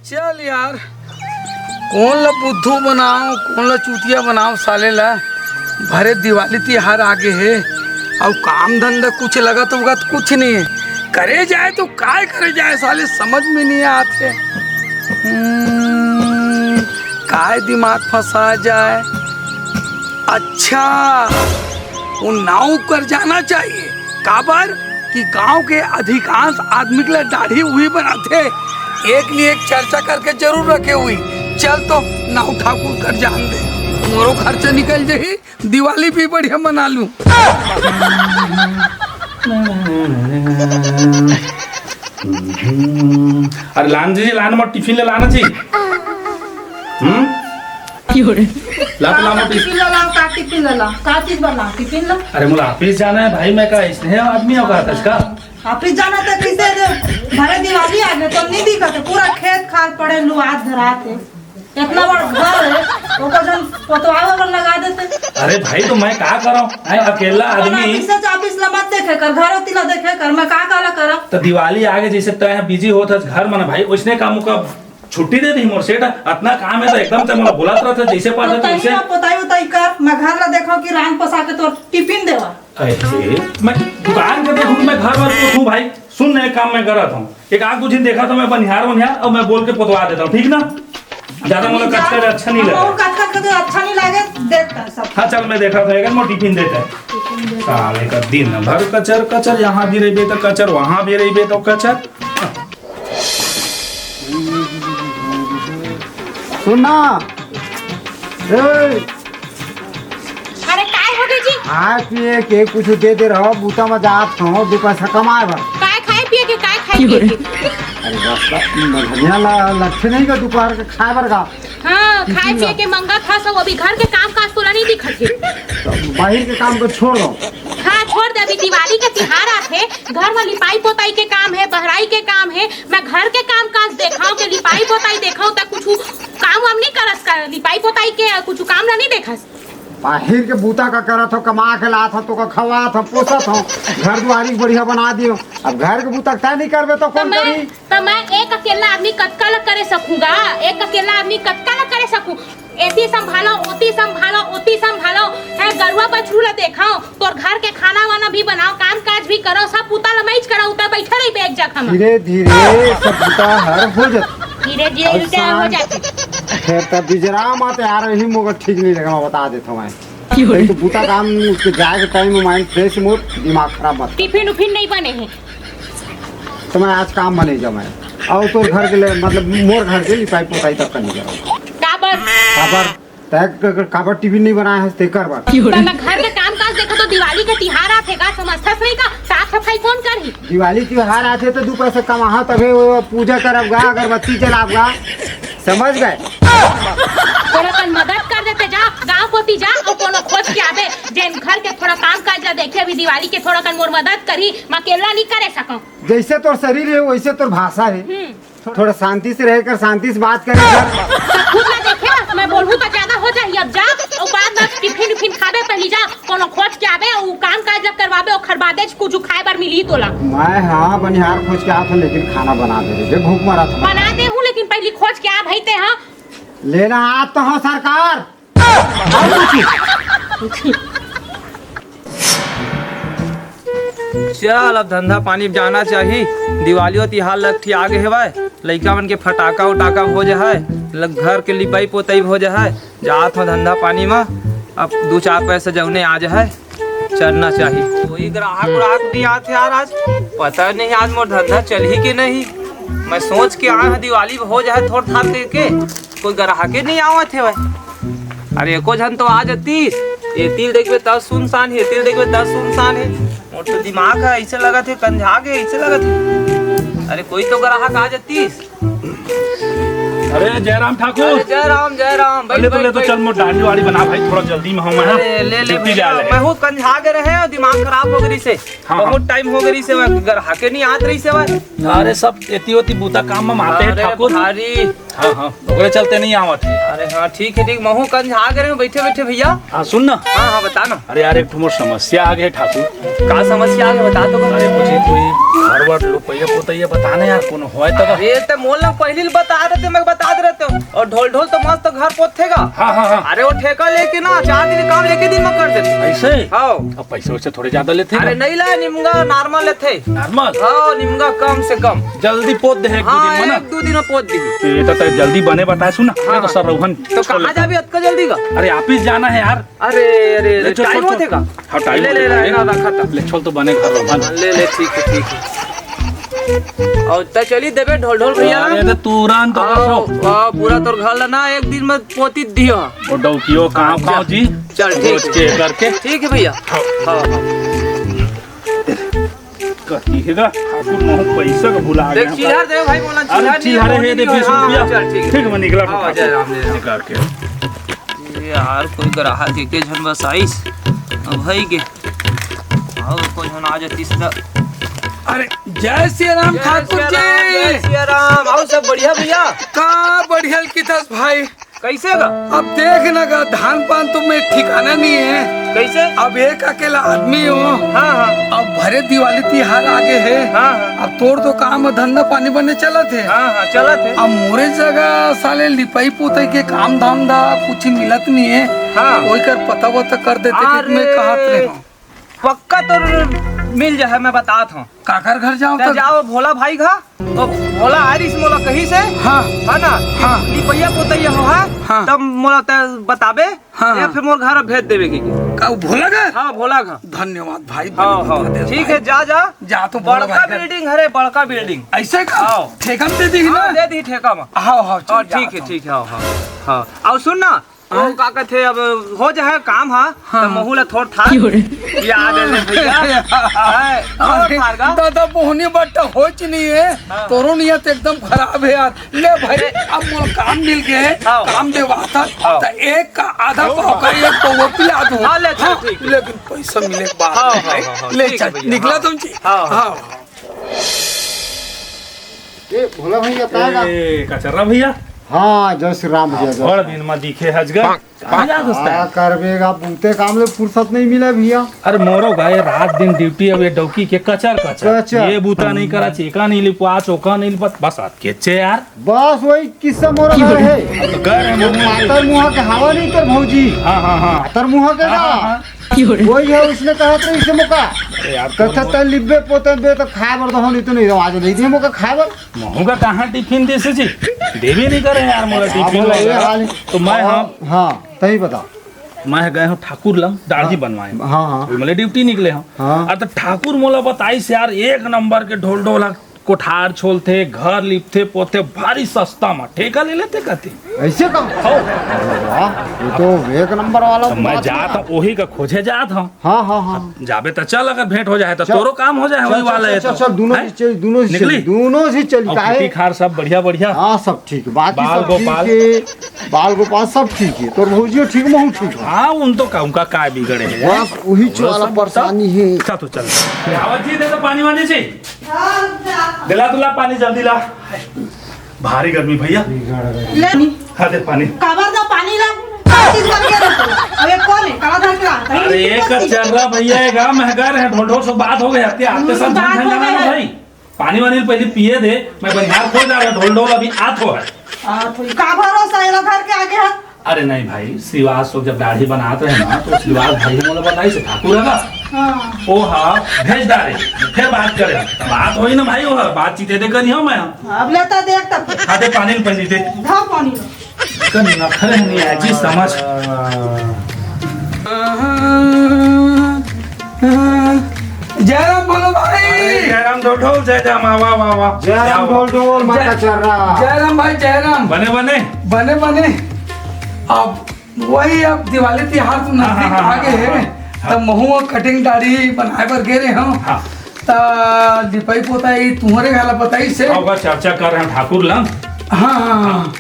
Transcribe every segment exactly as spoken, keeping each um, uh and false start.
चल यार, कोन ला बुद्धू बनाओ, कोन ला चूतिया बनाओ, साले ला भरे दिवाली तिहार आगे हे, अउ काम धंधा कुछ लगत होगा तो कुछ नहीं है। करे जाए तो काय करे जाए, साले समझ में नहीं आते। हम्म, काय दिमाग फंसा जाए। अच्छा, वो नाव कर जाना चाहिए। काबर कि गांव के अधिकांश आदमी के लिए दाढ़ी उही बनाथे। एक ले एक चर्चा करके जरूर रखे हुई। चल तो नाव ठाकुर कर जान दे, मोरो खर्चा निकल जाही, दिवाली भी बढ़िया मना लूं। अरे लान जी, लान मोर टिफिन ले लाना जी। हम्म? ला तो ला मोर टिफिन। टिफिन ला, ला, का टिफिन ला, ला? का चीज बर ला टिफिन ला? अरे मोला ऑफिस जाना है भाई, मैं का इसने आदमी हो का तस का? ऑफिस जाना तो कैसे रे? भरे दिवाली आ गए, तो नहीं दिखत है, पूरा खेत खार पड़े लुआत धरात है। इतना बड़ घर है, ओकर जन पोतवावे बर लगा देते। अरे भाई, तो मैं का करौं? मैं अकेला आदमी। ऑफिस से, ऑफिस ला मत देखे कर, घर होती ला देखे कर, मैं का काला करौं? तो दिवाली आगे जैसे तय बिजी होत हस घर में ना भाई, उसने काम का छुट्टी दे दी मोर सेठ। अतना काम है तो एकदम से मोला बुलात रहत है, जैसे पास तो है तैसे। तैयार पोताई उताई कर, मैं घर ला देखौं कि रांध पसा के तोर टिफिन देवा। अरे, मैं दुकान के देखूं, मैं घर वर पोतूं भाई। सुन, एक काम मैं करत हूँ, एक आग बुझिन देखा तो मैं बनिहार वनिहार और मैं बोल के पोतवा देता हूँ, ठीक ना? ज्यादा मोला कचकच अच्छा नहीं लगा। और कचकच का तो अच्छा नहीं लगे, देख कर सब। हाँ, चल, मैं देखा था, एक मोर टिफिन देता है। टिफिन दे। साले का दिन भर कचर कचर, यहाँ भी रहिबे तो कचर, वहाँ भी रहिबे तो कचर। सुन ना, ए, अरे काय हो गए जी? खाए पिए के कुछ दे दे रहो, बूता में जात हो, दू पैसा कमाए बर। काय खाए पिए के, काय खाए पिए के? अरे बस, बस, बढ़िया ला, लट्ठे नहीं का दोपहर के खाए बर का? हाँ, खाए पिए के मंगत हस, वो भी घर के काम काज तोला नहीं दिखत हे। तो बाहर के काम को छोड़ दो। हाँ, छोड़ दे, अभी दिवाली के तिहार आथे, घर में लिपाई पोताई के काम है, बहराई के काम है, मैं घर के काम काज देखाओ के लिपाई पोताई देखाओ, त कुछ काम वाम नहीं करस का? लिपाई पोताई के कुछ काम ला नहीं देखस? बाहर के बूता का करत हो, कमा के लात हो, तो का खवात हो, पोसत हो, घर दुआरी बढ़िया बना दियो। अब घर के बूता तय नहीं करबे तो त कौन मैं, करी? त मैं एक अकेला आदमी कतका ला करे सकूंगा? एक अकेला आदमी कतका ला करे सकूं? एती संभालो, ओती संभालो, ओती संभालो, है गरुआ बछरू ला देखाओ, तोर घर के खाना वाना भी बनाओ, काम काज भी करो, सब पुता ला मैच करो, उतर बैठे रही एक जगह में। धीरे धीरे सब पुता हर हो जात। धीरे धीरे और उतर हो शांत। जाते। फिर तब बिजरा मत यार, यही मोगा ठीक नहीं लगा, मैं बता देता हूँ मैं। क्यों? नहीं तो बूता काम के जाए के टाइम में माइंड फ्रेश मोर, दिमाग खराब मत। टिफिन उफिन नहीं बने हैं। तो मैं आज काम में नहीं जाऊँ मैं। और तोर घर के लिए, मतलब मोर घर के लिपाई पोताई तक का नहीं जाऊँ। काबर? काबर? तै क-, क-, काबर टिफिन नहीं बनाया है, तेकर बात। तो मैं घर के काम काज देखो तो दिवाली के तिहार आथे का, समझथस नहीं का? साफ सफाई कौन करही? दिवाली तिहार आथे तो दू पैसा कमाहा तभे वो पूजा करब गा, अगरबत्ती जलाब गा। समझ गए? थोड़ा कन मदद कर देते जा, गांव कोती जा, और कोनो खोज के आबे, जेन घर के थोड़ा काम काज ला देखे, अभी दिवाली के थोड़ा कन मोर मदद करी, मैं अकेला नहीं करे सकूं। जैसे तोर शरीर है, वैसे तोर भाषा है। हम्म। थोड़ा शांति से रह कर, शांति से बात करे कर। तो खुद ना देखे, मैं बोलूं तो ज्यादा हो जाही। अब जा, और बाद में टिफिन उफिन खाबे, पहली जा, कोनो खोज के आबे, और काम काज ला करवाबे, और खरबादे कुछ खाए बर मिली तोला। मैं हाँ बनिहार खोज के आत हूँ, लेकिन खाना बना दे दे, भूख मरा था। बना दे हूँ, लेकिन पहली खोज के आ भाई ते, हाँ। लेना आ तो हो सरकार। चल, अब धंधा पानी जाना चाही। दिवालियो तिहार लग ठी आगे हेवय, लइका मन के फटाका उटाका हो जहय, ल-, घर के लिपाई पोताई हो जहय। जात हो धंधा पानी म, अब दू चार पैसा जउने आ जहय। चलना चाही। कोई ग्राहक उराहक नहीं आथे यार आज। पता नहीं आज मोर धंधा चलही कि नहीं। मैं सोच के आए हूँ दिवाली हो जाए थोड़ थार करके, कोई ग्राहके नहीं आवत हे भाई। अरे एको झन तो आ जातीस। एती ल देखबे तब सुनसान हे, एती ल देखबे तब सुनसान हे। मोर तो दिमाग है ऐसे लगत हे, कंझा के ऐसे लगत हे। अरे कोई तो ग्राहक आ जातीस। अरे जयराम ठाकुर। अरे जय राम, जय राम। बैठ, अरे तो ले बैठ, तो बैठ। चल, मोर दाढ़ी वाड़ी बना भाई, थोड़ा जल्दी में हूँ मैं, हाँ। अरे ले ले ड्यूटी भैया, जा ले। मैं हूँ कंझा के रहे और दिमाग खराब हो गई से। हाँ, हाँ। बहुत टाइम हो गई से, मैं ग्राहके नहीं आत रही से भाई। अरे सब एती ओती बूता काम में माते हैं अरे ठाकुर। भारी। हाँ, हाँ, ओकरे चलते नहीं आवत है। अरे हाँ, ठीक है, ठीक, महू कंझा के रहे बैठे बैठे भैया। हाँ, सुन ना। हाँ, हाँ, बता ना। अरे यार, एक ठो मोर समस्या आ गए ठाकुर। का समस्या आ गए, बता तो। अरे मुझे कोई घर वर लुपैया पोतैया बताना यार, कोनो होय त। अरे, ते मोला पहिली ल बता देते, मैं बता दे रहते हूँ। अउ ढोल ढोल तो मस्त घर पोतथे गा। हाँ, हाँ, हाँ। अरे, वो ठेका लेके ना, चार दिन काम लेके दिन में कर देथे। अइसे? हाँ। अब पइसा वइसा थोड़े जादा लेथे अरे, ना? नहीं ला, निमगा normal लेथे। Normal? हाँ, निमगा कम से कम। जल्दी पोत दे, एक दू हाँ, दिन में ना? एक दू दिन में पोत दी। ये तो तय जल्दी बने बताए, सुन ना, हाँ, मैं तो हाँ। सर रोहन तो छोड़ कहाँ लेता हूँ। जाबे अतका जल्दी का? अरे, office जाना है यार। अरे, अरे, ले, अरे, चल, time चल, होथे चल। का? हाँ, time ले, ले, होथे, ले, ले। ना, रखा था। ले, चल तो बने घर रोहन। ले, ले, ठीक है, ठीक है। अउ त चली देबे ढोल ढोल भैया। अरे, तो तुरंत आओ, आओ, पूरा तोर घर ला ना एक दिन में पोती दियो। वो डौकियो, काव, काव जी। चल, ठीक रोज है। के करके। ठीक है भैया। हाँ, हाँ। कथी हे गा? ठाकुर महू पैसा का भुला अरे गया। चिल्हर दे भाई, मोला अरे चिल्हर नहीं चिल्हर है, है, दे नहीं, बीस हाँ, रुपया। चल, ठीक है। ठीक है, मैं निकला हाँ, ठाकुर। जय राम, जय राम। निकाल के। ये यार, कोई ग्राहक एके झन बस आइस, अब भाई के, और कोई झन आ जातिस त। अरे, जय सिया राम जय ठाकुर सिया राम, जय जी। सिया राम। और सब बढ़िया भैया? का बढ़िया किथस भाई? कैसे गा? अब देख ना गा, धान पान तो में ठिकाना नहीं है। कैसे? अब एक अकेला आदमी हो। हाँ, हाँ। अब भरे दिवाली तिहार आगे है। हाँ, हाँ। अब तोर तो काम धंधा पानी बने चलत है। हाँ, हाँ, चलत है। अब मोरे जगह साले लिपाई पोताई के काम धंधा कुछ मिलत नहीं है। हाँ। कोई कर पता वता कर देते कि अरे, मैं कहत रहे हूँ। पक्का तोर मिल जाए, मैं बतात हूँ। काकर घर जाओ तै तब? जाओ भोला भाई घर, तो भोला आरिस मोला कही से, हाँ। है ना? हाँ। लिपैया पोतैया हो, हाँ? हाँ। तब मोला तै बताबे, हाँ, या हाँ। फिर मोर घर भेज देबे की। का भोला घर? हाँ, भोला घर। धन्यवाद भाई, हाँ, धन्यवाद हाँ। दे ठीक भाई। है, जा, जा। जा तो भोला बड़का भाई घर। Building हरे, बड़का building। ऐसे का? हाँ। ठेका में दे दी ना? हाँ, दे दी ठेका में। हाँ, हाँ, चल हाँ, जा ठीक है, तो। ठीक है, हाँ, हाँ। हाँ। और सुन ना, वो हाँ? का कहते, अब हो जाए काम, हाँ, हाँ। तो महू ला थोड़ थार क्यों रे? याद है ले भैया। है, थोड़ अरे, थार का? दादा, मोहनी बट्टा होच नहीं है, हाँ। तोरो नियत एकदम खराब है यार। ले भाई, अब मोला काम मिल गए, हाँ। काम देवा था, हाँ। तो एक का आधा पाव का एक पौवा पिला दूँ। हाँ, ले, चल, हाँ, ठीक है। लेकिन पैसा मिले के बाद हाँ, में हाँ, भाई। हाँ, हाँ, ले ठीक है चल, भैया, निकला हाँ। तुम जी। हाँ, हाँ। हाँ। ए, भोला भैया, कहाँ गा? ए, कचर्रा भैया? हाँ, जय श्री राम भैया, जय बड़ श्री राम। दिन में दिखे हज गा। कहाँ जात हस तैं? का करबे गा, बूते काम ले फुर्सत नहीं मिले भैया। अरे मोरो गा, ये रात दिन duty, अब ये डौकी के कचर कचर। कचर। ये बूता नहीं करा, चेका नहीं लिपवा, चोका नहीं लिपवा, बस अतकेचे यार। बस वही किस्सा मोरा घर है। अब तो घर है, वो मोर पातर मुहा के हवा नहीं तोर भौजी। हाँ, हाँ, हाँ। पातर मुहा के हाँ, ना। हाँ, हाँ। वही है, उसने कहा था इसे मौका। अरे यार, कथा कौन तैं लिब्बे पोते बे तो खाए बर तो होनी तो नहीं, तो आज नहीं दे मौका खाए बर। महू का कहाँ टिफिन देसे जी? देबे नहीं करे यार मोला टिफिन बोला, ये वगैरह। हाल है। तो मैं, हाँ, हाँ, तही बता। मैं गए हूँ ठाकुर लंग, दाढ़ी हाँ। बनवाए। हाँ, हाँ। तो मोला duty निकले हूँ। हाँ। अरे तो ठाकुर मोला बताइस यार, एक नंबर के ढोल ढोल कोठार छोलथे, घर लिपथे, पोथे, भारी सस्ता में ठेका ले लेथे कहते। ऐसे का? हो। अरे वाह, ये तो एक नंबर वाला तो मैं बात जात है। हूँ, वही का खोजे जात हूँ। हाँ, हाँ, हाँ। अब जाबे त चल, अगर भेंट हो जाए त चल। तोरो काम हो जाए, चल, वही चल, वाला चल, है चल, तो। चल, दोनों हैं? चीज चल, दोनों चीज निकली? चल, दोनों चीज चल, और काहे? खेती खार सब बढ़िया, बढ़िया? हाँ, सब ठीक, बाकी बाल सब गोपाल? ठीक है, बाल गोपाल सब ठीक है, तोर भौजियो ठीक, महू ठीक है। हाँ, उन तो का, उनका काय बिगड़े है? बस वही वो वाला सब परेशानी है। चल, तू चल। आवत जी, दे तो पानी वानी जी। दिला, दिला पानी, जल्दी ला। भारी गर्मी भैया। ले। हाँ, दे पानी। काबर दा पानी ला? का चीज करके रखो? अबे कौन है? काला धर के आ। अरे, एक चर्रा भैया, एक गाँव में घर है, ढोल ढोल से बात हो गया। आते, आते सब बात झन झन हो लगा गया। भाई। पानी वानी पहले पिए दे, मैं बनिहार खो जा रहा, ढोल ढोल अभी आत हो है। आत हो, का भरोसा है, घर के आगे है। अरे नहीं भाई, श्रीवास तो जब दाढ़ी बनात रहे ना, तो श्रीवास भाई मोला बताइस ठाकुर है ना? हाँ। ओ हाँ, भेज डारे, फिर बात करे। बात होई ना भाई, वो बातचीत दे करी हूँ मैं। अब लेता देख तब। हाँ, दे पानी ल पहले दे। धा पानी ल। कन नखरे नहीं आजी समझ। जयराम बोलो भाई। अरे जयराम ढोल ढोल, जय जय माँ, वाह, वाह, वाह। जयराम ढोल ढोल, माता जय-, चर्रा। जयराम भाई, जयराम। बने, बने। बने, बने। अब वही, अब दिवाली तिहार तो हाँ, नजदीक हाँ, हाँ, आगे हाँ, है, हाँ, हाँ। तब महू cutting दाढ़ी बनाए बर गे रहे हूँ। हाँ। त लिपाई पोताई तुम्हारे घर ला बताइस हे। हाँ, ओकर चर्चा कर रहे हैं ठाकुर ला। हाँ, हाँ, हाँ।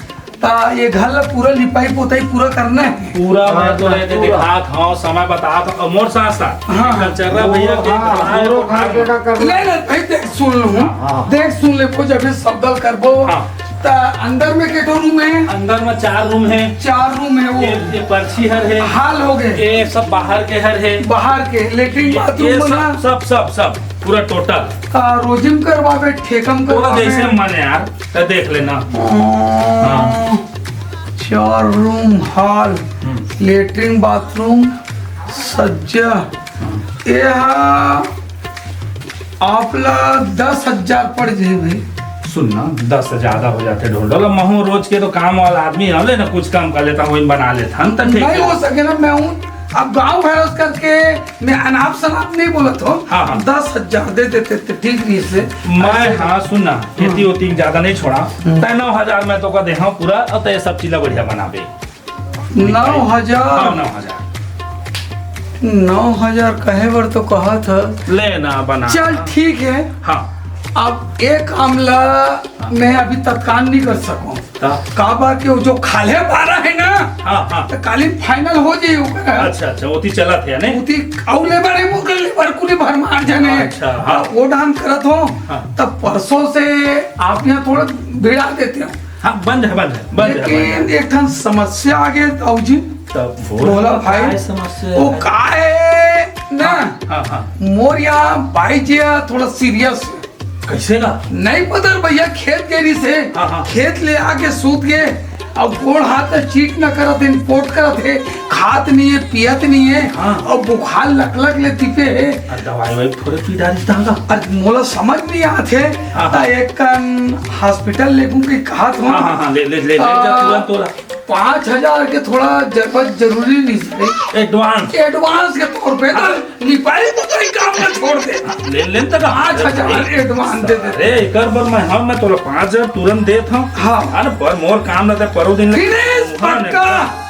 त ये घर ला पूरा लिपाई पोताई पूरा करना है। पूरा मैं हाँ, तो रहते पूरा। दिखात हूँ, समय बतात हूँ, और मोर साथ साथ हाँ। कचर्रा वो भैया के हाँ, घर आए पूरा तो घर के का करना। नहीं, नहीं, भाई देख सुन लूँ। हाँ। देख सुन ले, कुछ अभी सब दल करबो। हाँ। त अंदर में के ठो रूम है? अंदर में चार रूम है। चार रूम है वो। ये, ये पर्ची हर है। हाल हो गए। ये सब बाहर के हर है। बाहर के लेटरिन ये, बाथरूम ये बना। सब, सब, सब, सब, पूरा टोटल। आ, रोजिम करवावे, ठेकम तोरा करवावे। जैसे मन है यार, तो देख लेना। हाँ। हाँ। चार रूम, हाल, हम्म। लेटरिन बाथरूम, सज्जा। हाँ। ये हा आप ला दस हजार पड़ जाही भाई। सुन ना, दस से ज्यादा हो जाथे ढोल ढोल। अब महूं रोज के तो काम वाला आदमी हंव, ले ना कुछ कम कर लेथंव, वही बना लेथंव, हम तो ठीक नहीं है। हो सके ना, मैं हूँ अब गाँव भरोस करके मैं अनाप शनाप नहीं बोलत हंव। हाँ, हाँ। दस हजार दे देते तो ठीक रहिस हे। मैं, हाँ, सुन ना, हाँ। एती ओती ज्यादा नहीं छोड़ा, हम्म। तैं नौ हजार में तो का देहंव पूरा, और तैं सब चीज ला बढ़िया बनाबे। नौ हजार? हाँ, नौ हजार। नौ हजार कहे बर तो कहत हस। ले ना, बना। चल, ठीक है। हाँ। अब एक काम ला मैं अभी तत्काल नहीं कर सकूं। हाँ। काबर के वो जो खाल्हे बारा है ना, हाँ, हाँ। तो काली final हो जाई ओकर। अच्छा, अच्छा, ओती चलत हे, नहीं? ओती अउ लेबर है, मोर लेबर कुली भरमार झन हे। अच्छा, हाँ। वो डांस करत हंव, हाँ। तब परसों से आप यहाँ थोड़ा भिड़ा देते हो। हाँ, बंद है, बंद है, बंद है, बंद है। लेकिन एक ठन समस्या आ गए, ताऊ जी। तब बोल। बोला भाई। काय समस्या वो है? काय ना? हाँ, हाँ, हाँ। मोर यहाँ भाई जी थोड़ा serious है। कैसे ना? नहीं पता भैया, खेत गए रहिस हे। हाँ, हाँ। खेत ले आके सूत गए। अब गोड़ हाथ चीट न करत हे, पोट करत हे, खात नहीं है, पियत नहीं है। हाँ। अब बुखार लकलक ले तिपे हे। आ, दवाई ववाई थोड़े पी डारिस तहां का? अरे मोला समझ नहीं आत हे। हाँ, हाँ। त एक कन hospital लेगूं के कहत हंव। हाँ, हाँ, हाँ, ले, ले, ले, ले जा आ, तुरंत तोला। पाँच हजार के थोड़ा जरूरत जरूरी रहिस हे। Advance। Advance के तौर पे तो लिपाई पुताई काम ला छोड़ दे। हाँ, ले, ले तक पाँच हजार advance दे दे। अरे, एकर बर मैं, हाँ, मैं तोला पाँच हजार तुरंत देत हंव। हाँ। हाँ ना, पर मोर काम ना ते परो दिन ले। Finish, हाँ, पक्का। नहीं।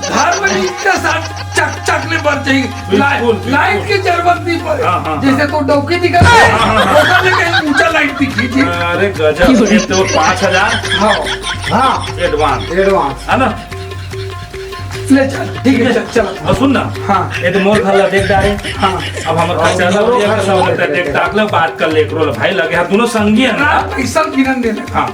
घर में इतने साथ चक चक ले बर चाहिए। बिल्कुल, लाइट, बिल्कुल। लाइट की जरूरत नहीं पड़े। हाँ, हाँ, जैसे हाँ। तो डौकी दिखा, हाँ, हाँ, हाँ। होटल में कहीं ऊंचा लाइट दिखी थी। अरे गजब, ये तो पाँच हजार। हाँ। हाँ। Advance। Advance। है ना? ले चल, ठीक है, चल, चल। और सुन ना, हाँ। ये तो मोर घर ला देख डारे। हाँ। अब हमर खर्चा ला मोरो भैया घर कैसा ला होता है, देख देख डारे। ताक ले, बात कर ले, एकरो ला भाई लगे, हाँ, दोनों संगी है ना? हाँ, पैसा गिनन दे ले। हाँ।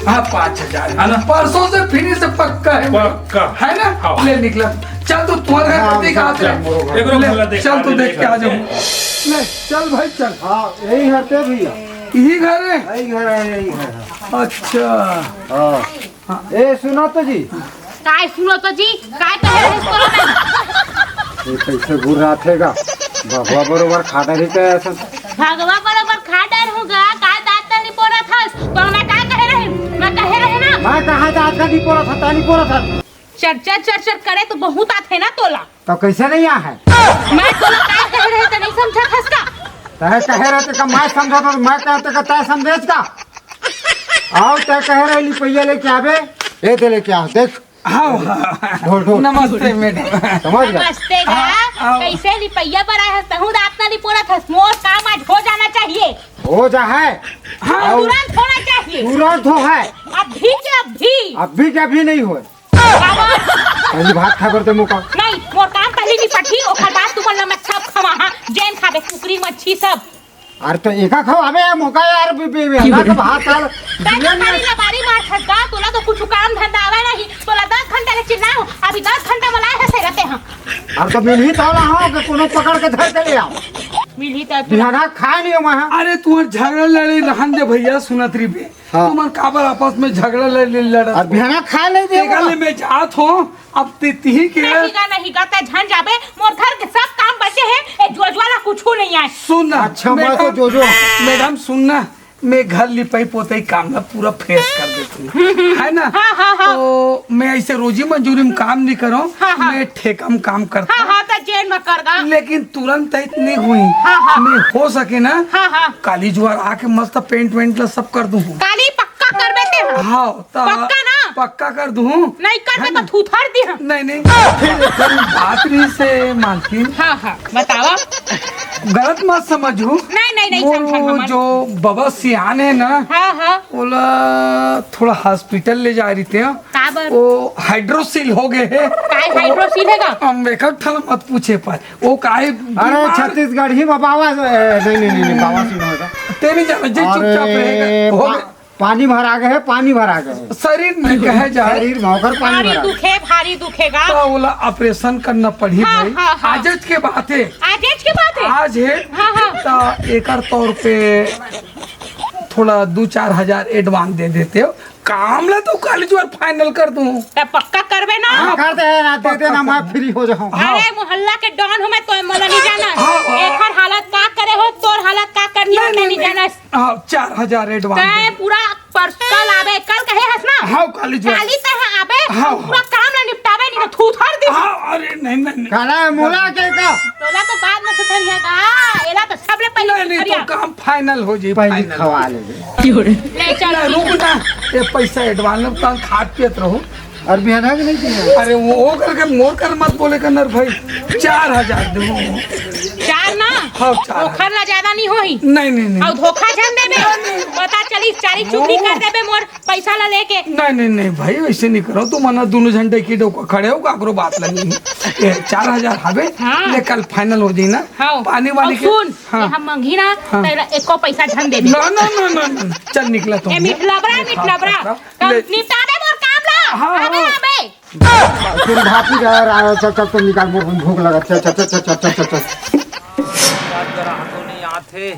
हाँ, पाँच हजार। है ना? परसों से फिर से पक्का है। पक्का। है ना? हाँ। ले निकला। चल तू तुम्हारे घर हाँ, देख आ चल, चल। मोरो घर। एकरो ले, घर ला देख, चल तू देख देख के आ जाओ। ले, चल भाई, चल। हाँ, यही घर पे भैया। यही घर है? यही घर है, यही घर है। अच्छा। हाँ। हाँ। ए, सुनो तो जी। काय सुनो तो जी? काय कहे रहे सुनो ना? ये कैसे घूर रहा थे गा? भगवा बरोबर खा डरी का ऐसा। भगवा बरोबर खा डर हूँ गा, काय दांत नहीं पोड़त हस? तो मैं काय कहे रहे? मैं कहे रहे ना। मैं कहा दांत का नहीं पोड़ा था, तानी पोड़ा था। चर्चा चर्चा करे तो बहुत आथे ना तोला। तो कैसे नहीं आ है? मैं तोला काय कहे रहे तो नहीं समझत हस का? तहे कहे रहे तो का मैं समझत हूँ, मैं कहते का तय समझेच का? आओ, तय कहे रहे लिपैया लेके आवे, ये दे लेके आ, देख। हाँ, हाँ। ढोल, ढोल। नमस्ते, मैडम। समझ गए? नमस्ते गा। हाँ, आओ। कैसे लिपैया बर आए हस, तहूँ दांत ना लिपोरत हस, मोर काम आज हो जाना चाहिए। हो जा है। हाँ। आओ। तुरंत होना चाहिए। तुरंत हो है। अभी के अभी। अभी के अभी नहीं होए। बाबा। पहली भात खा बर दे मौका। नहीं, मोर काम पहली निपटही, ओकर बाद तुमन ला मैं सब खवाहा, जेन खाबे, कुकरी, मच्छी, सब। अरे तो एका खवाबे मौका यार, बे, बे, बे, ना तो भात साल। तै तो खाली लबारी मार खसगा, तोला तो कुछ काम धंधा आवे नहीं, तोला दस घंटा ले चिल्लाओ, अभी दस घंटा में लाए हसे रहते हैं। अरे तो मिलही तौला हो कि कोनो पकड़ के धर के ले आओ। मिलही तो बिहाना खाए नहीं हो वहाँ। अरे तू झगड़ा लड़े रहन दे भैया, सुनत रही बे। हाँ। तुमन काबर आपस में झगड़ा ले, ले लड़त अब हो? बिहाना खा नहीं दे तेकर वो। ले मैं जात हो, अब ते तिही के नहीं गा, नहीं गा, ते झन जाबे, मोर घर के सब काम बचे हे, ए जोजवा ला कुछू नहीं आए। सुन ना, अच्छा, मैं तो मैडम, जोजो। मैडम सुन ना, मैं घर लिपाई पोताई काम ला पूरा fresh कर देती हूँ, है ना? हाँ, हाँ, हाँ। तो मैं ऐसे रोजी मंजूरी में काम नहीं करूँ, हाँ, हाँ। मैं ठेका में काम करता हाँ, हूँ। हाँ, तो जेल में कर गा। लेकिन तुरंत इतनी हुई, हाँ, हाँ। मैं हो सके ना, हाँ, हाँ। काली जुआर आके मस्त paint वेंट ला सब कर दूँ। काली पक्का कर देते हैं। हाँ, तो पक्का ना? पक्का कर दूँ। नहीं कर दे तो थूथर दी हम। नहीं, नहीं। फिर एक ठन बात रही से मालकिन। हाँ, हाँ, बतावा। गलत मत समझू। नहीं, नहीं, नहीं मोर समझन वो हमन। जो बबा सियान है ना, हाँ, हाँ। ओला थोड़ा hospital ले जा रही थे। काबर? वो hydrocele हो गए है। काय hydrocele है का? हम एक ठन मत पूछे पर। वो काय अरे बीमार छत्तीसगढ़ी में बाबा, ए, नहीं, नहीं, नहीं, नहीं, बाबा सिंह होगा। तेरी जान जे अरे चुपचाप रहेगा। हो बा-, गए। पानी भरा गे हे, पानी भरा गे हे। शरीर में कहे जाए, शरीर में ओकर पानी भारी भरा गे। दुखे, भारी दुखे गा। त ओला operation करना पड़ही हाँ, भाई। हाँ, हाँ। आजेच के बात हे। आजेच के बात हे? आज हे। हाँ, हाँ। त एकर तौर पे थोड़ा दू चार हजार advance दे देते हो। काम ला तो काली जुआर final कर दूं। त पक्का करबे ना? हाँ, कर दे ना, दे दे ना, मैं free हो जाऊं। हाँ। अरे, मोहल्ला के don हूँ मैं, तो मोला नहीं जाना। हाँ, हाँ। एकर हालत का करे हो, तोर हालत का करनी हो, नहीं, नहीं, नहीं जाना। हाँ, चार हजार advance तैं पूरा परसों कल आबे, कल कहे हस ना? हाँ, काली जुआर। काली तैं आबे, हाँ, पूरा काम ला निपटाबे, नहीं तो थूथर दे। हाँ, अरे, नहीं, नहीं, नहीं। काला है, मोला के का? तोला तो बाद में थूथरिया का, एला तो सबले पहले नहीं, नहीं, तो थूथरिया। काम final हो जाई, पहले final। खवा ले। ले चल। ना, रुक ना, ये पैसा advance में तंग खात पियत रहू। अरे बिहान के नहीं चाहिए। अरे वो, वो करके मोर कर मत बोले करना रे भाई, चार हजार दे। चार ना? हाँ, चार। ओखर ला ज्यादा नहीं होही। नहीं, नहीं, नहीं। अउ धोखा झन देबे। नहीं, नहीं। पता चली चारी चुगली कर देबे मोर पैसा ला लेके। नहीं, नहीं, नहीं भाई, वैसे नहीं करो। तुम ना दोनों झंडे की डोका खड़े हो, काकरो बात लगी। ये चार हजार हवे, हाँ। ले कल final हो जाई ना। हाँ। पानी वानी अउ के सुन, हाँ। ये हम मंगी ना, हाँ। तेरा एको पैसा झन देबे। ना, ना, ना, ना, ना। चल निकला तू। ए, मिठलबरा, हाँ, मिठलबरा। हाँ, कम ले। निपटा दे मोर काम ला। हाँ, अबे, हाँ। अबे। तेरी भाभी का यार, आ, चल, चल, तो निकाल, मोर भूख लगा। चल, चल, चल। आज ग्राहको नहीं आथे,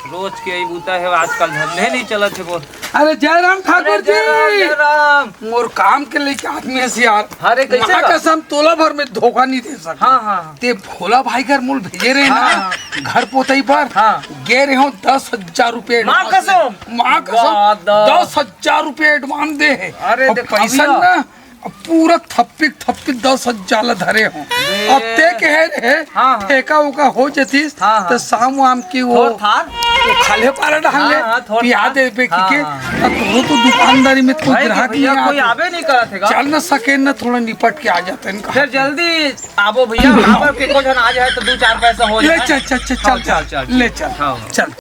रोज के यही बूता हे, आजकल धंधे नहीं चलत हे बोल। अरे जय राम ठाकुर अरे जय राम, जी। जय राम। मोर काम के लेके आदमी हे यार। अरे कैसे माँ बा? कसम तोला भर में धोखा नहीं दे सकता। हाँ, हाँ, हाँ। ते भोला भाई घर मोल भेजे रहे ना, हाँ, हाँ। घर पोतई पर। हाँ। गे रहे हो दस हजार रुपये माँ advance। कसम। माँ कसम। वाह, दस। दस हजार रुपये advance दे हे। अरे और देखा पैसा भैया। ना अब पूरा थप्पिक थप्पिक दस हजार ला धरे हो। अरे। अब ते कहे रहे, हाँ, हाँ। ठेका उका हो जतिस, हाँ, हाँ। त शाम वाम की वो, थोर थार। वो खाले पारा डाल ले, हाँ, हाँ, थोर पिया थार। दे बे हाँ, की के। हाँ। अब वो तो दुकानदारी में कोई भाई, ग्राहक भैया, नहीं कोई आते। आबे नहीं करत हे का? चल ना सके ना, थोड़ा निपट के आ जाते हैं। फिर जल्दी आबो भैया, आबो के कुछ ना आ जाए तो दो चार पैसा हो ले जाए। चल, चल, चल, हाँ, चल, चल, चल, चल, ले चल, हाँ, हाँ। चल।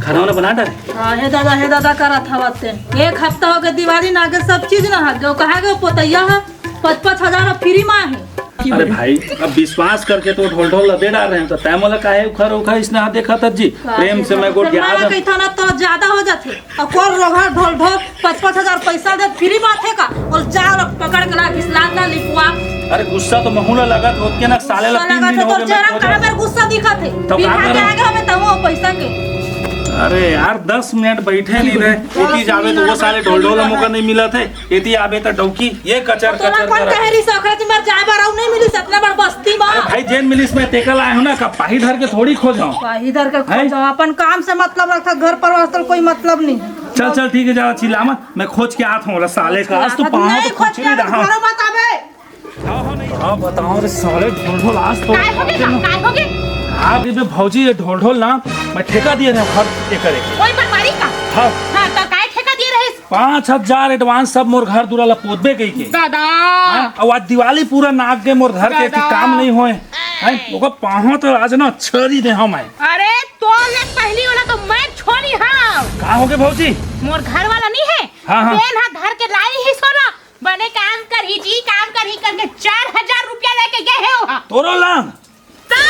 खाना वाना बना डाले? हाँ, हे दादा, हे दादा, करत हवत ते। एक हफ्ता हो गए दिवाली ना, आगे सब चीज ना हट गए। कहाँ गए पोतैया है? पाँच पाँच हजार अब free में आहे। अरे भाई, अब विश्वास करके तो ढोल ढोल दे डाल रहे हैं, तो तै मोला काहे उखर उखर इसने हाथ देखा था जी? प्रेम से मैं गोठिया मैं कही था ना, तो ज्यादा हो जाते। अउ कोन रोगहा ढोल ढोल पाँच पाँच हजार पैसा दे, free बात हे का? बोल, जा रे, पकड़ के ला, घिसलात ला, लिपवा। अरे, गुस्सा तो महू ला लगत होत के ना, साले ला गुस्सा तीन लगत दिन हे, हो तोर गए, मैं चेहरा खोजे। कहाँ मेर गुस्सा दिखत हे? तो फिर का भाग के करूं? आगे हमें तहु पैसा के। अरे यार, दस मिनट बैठे नहीं रहे, एती जावे तो वो साले ढोल ढोल मौका नहीं मिलत हे, एती आवे तो डौकी, ये कचर तोला कचर कोन करत। कहे रहिस, ओखरे तीन बार जाए बर अउ नहीं मिलिस, इतना बड़ बस्ती में। अरे भाई, जेन मिलिस मैं तेकर लाए हूं ना, का पाही धर के थोड़ी खोजहूं। पाही धर के हैं? खोजहूं, अपन काम से मतलब रखा, घर परिवार से कोई मतलब नहीं। चल, चल, ठीक है, ज्यादा चिल्ला मत, मैं खोज के आत हूँ, ओला साले का, आज तो पाँव तो खोज के आत हूँ। घरों मत आबे। हाँ, बताओ रे साले, ढोल ढोल आज तो काय होगे का? काय होगे? हाँ, अभी भौजी, ये ढोल ढोल ना, मैं ठेका दिए रहे हूँ, हर एक करे। कोई पटवारी का? हाँ। हाँ, तो काय ठेका दिए रहे? पाँच हजार advance सब मोर घर दुरा ला पोतबे कही के। दादा। हाँ, अउ आज दिवाली पूरा नाग के मोर घर के दादा। काम नहीं होए। हैं, ओकर पाँव तो आज ना छरी दे हम आए। अरे, तो ले पहली वाला तो मैं छोड़ी हाँ। का होगे भौजी? मोर घर वाला नहीं है? हाँ, हाँ। तेन हा घर के लाई ही सोना, बने काम करही जी, काम करही करके चार हजार रुपया लेके गए हे ओहा। तोरो लांग? का?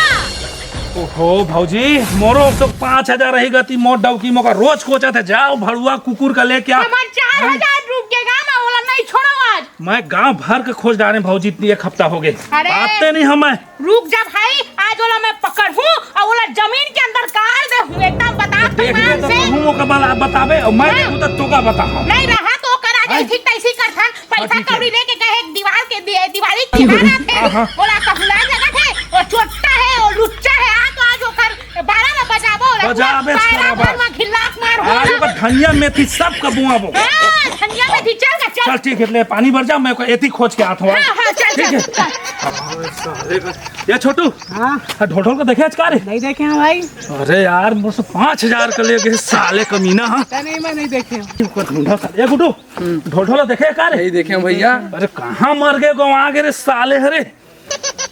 ओहो भौजी, मोरो तो पाँच हजार रही गती, मोर डौकी मोका रोज खोजत हे, जाओ भड़ुआ कुकुर का लेके आओ। हमार चार हजार रुक के गा, मैं ओला नहीं छोड़ो आज। मैं गांव भर के खोज डारे भौजी, एक हफ्ता हो गए। अरे। आते नहीं हम। रुक जा भाई, आज ओला मैं पकड़हूँ अउ ओला जमीन के अंदर गाड़ देहूँ, एकदम बता देख ले ईमान तो से। कहूँ ओकर बाद आप बताबे अउ मैं हाँ। देखूँ तो तोका बताहूँ। नहीं रहा तो ओकर आज हैं? ऐसी तैसी करथन, हाँ, पैसा ठीक है। कौड़ी लेके गए एक दीवार के दि-, दिवाली के दीवार आथे, हाँ, हाँ। ओला कहूँ लाज लगत हे, वो चोट्टा हे, वो लुच्चा हे, आ तो आज ओकर बारह में बजाबो, ओला बजाबे पूरा पैरा सारा भर बात। में घिल्लाक मार आज होला। ओकर धनिया मेथी सब का बुआबो। हाँ, धनिया मेथी चल का चल। चल ठीक है, ले पानी भर जा, मैं को एती खोज के आत हूँ। हाँ, हाँ, चल, ठीक चल, है। चल। ये छोटू, हाँ। हाँ, ढोल ढोल को देखे आज का रे? नहीं देखे हैं भाई। अरे यार, मोर से पाँच हजार का ले गए साले कमीना, हाँ। नहीं, मैं नहीं देखे हूँ। ढूंढा साले। ये गुड्डू, हम्म। ढोल ढोल देखे का रे? नहीं देखे हैं भैया। अरे कहाँ मर गए, गवा गए रे साले हरे।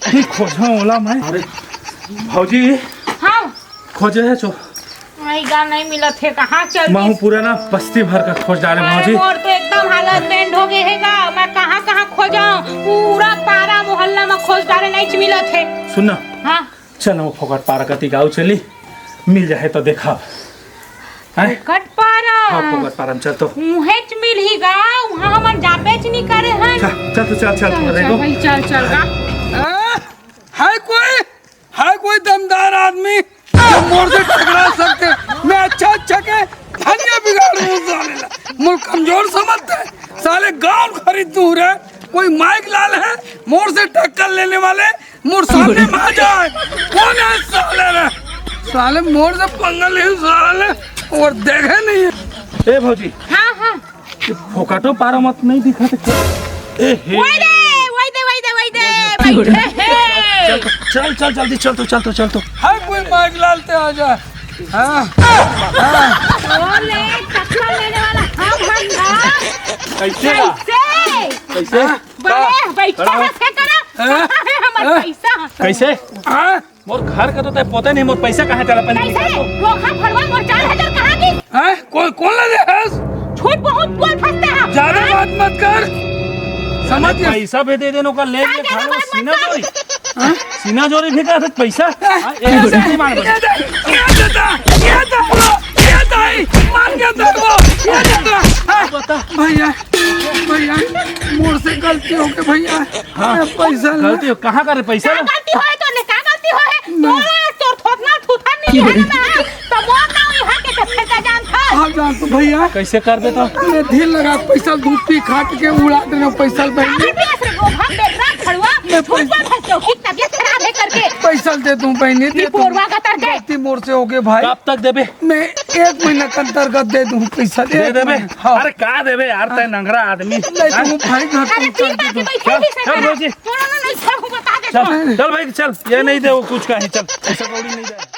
नहीं खोजा ओला मैं। अरे भौजी। हाँ। खोजे है चो। नहीं गा, नहीं मिलत हे, कहाँ चल महू गइस? पूरा ना बस्ती भर का खोज डारे अरे भौजी। मोर तो एकदम हालत बेंड हो गए हे गा, मैं कहाँ कहाँ खोजाऊँ, पूरा पारा मोहल्ला में खोज डारे, नहीं मिलत हे। सुन ना। हाँ। चल वो फोकट पारा कती गाँव चली, मिल जाए तो देखा। हैं? फोकट पारा। हाँ, फोकट पारा में चल तो। उहेच मिलही गा, उहाँ हमन जाबेच नी करे हन। चल, चल तो, चल, चल, चल, चल, भाई, चल, चल गा। हैं? है कोई, है कोई दमदार आदमी जो मोर से टकरा सकथे? मैं अच्छा अच्छा के धनिया बिगाड़ दूँ साले ला। मोला कमजोर समझथे साले, गाँव खरीद दूँ रे। कोई माइक लाल है मोर से टक्कर लेने वाले? मोर सामने में आ जाए। कौन है साले रे? साले मोर से पंगा ले साले, अउ देखे नहीं है। ए भौजी, हाँ, हाँ। ये फोकटो पारा मत नहीं दिखा थे। ए हे। वही दे, वही दे, वही दे, वही दे, बैठे हे। चल, चल, चल, जल्दी चल तो, चल तो, चल तो। हर कोई माइक लाल ते आ जा। हाँ, हाँ। ओ ले, टक्कर लेने वाला हम हन ना। कैसे बा? कैसे? कैसे? बड़े बैठे का? हंसे करा। हाँ? कहाँ है हमार हाँ? पैसा? कैसे? हाँ? मोर घर का तो तय पता नहीं, मोर पैसा कहाँ चला पहले कैसे? निकाल दो। वो खा फड़वा मोर चार हजार कहाँ गिस? हैं? कौन, कौन ला दे हस? झूठ बहुत बोल फंसते हैं। ज्यादा बात मत कर। समझ अरे गया? पैसा भी दे देनो का, ले हाँ, ले ज्यादा खा लो, बात मत सीना कर। जोरी। हाँ? सीना जोरी भी कर पैसा। हाँ, ये ऐसे नहीं मार ये दे, ये देता, ये देता, ये दाई, मार के दे वो, ये देता। हाँ, बता। भैया, भैया, मोर से गलती हो गई भैया। हाँ। मैं पैसा ला गलती हो, कहाँ का रे पैसा का ला? गलती होए तो ले, का गलती होए? नहीं। तोरा, तोर थोथना थूथन नहीं है ना, तो मोर नाम यहाँ के तो फेंका जान था। हाँ, जान तो भैया। कैसे कर देता? मैं धीर लगा पैसा दूध पी खा के उड़ा देना पैसा बहन। अरे बेस रे, वो भाग देख रहा खड़ुआ, मैं झूठ पैसा बोल रहा है, क्योंकि तबीयत खराब है करके। पैसा दे दूं बहनी, ये दे दूं। पोरवा का तर दे। गलती मोर से हो गई भाई। कब तक देबे? मैं एक महीना के अंतर्गत दे दूं पैसा, दे एक देबे? महीना। हाँ। अरे का देबे यार, तय नंगरा आदमी। नहीं, हाँ? तू भाई घर अरे पहुंचा ठीक दे है, दूं। बैठे चल, ही से चल करा। भौजी। तोरा ना नहीं सब बता दे। चल, चल भाई, चल। ये नहीं दे, वो कुछ का है, चल। पैसा कौड़ी नहीं दे।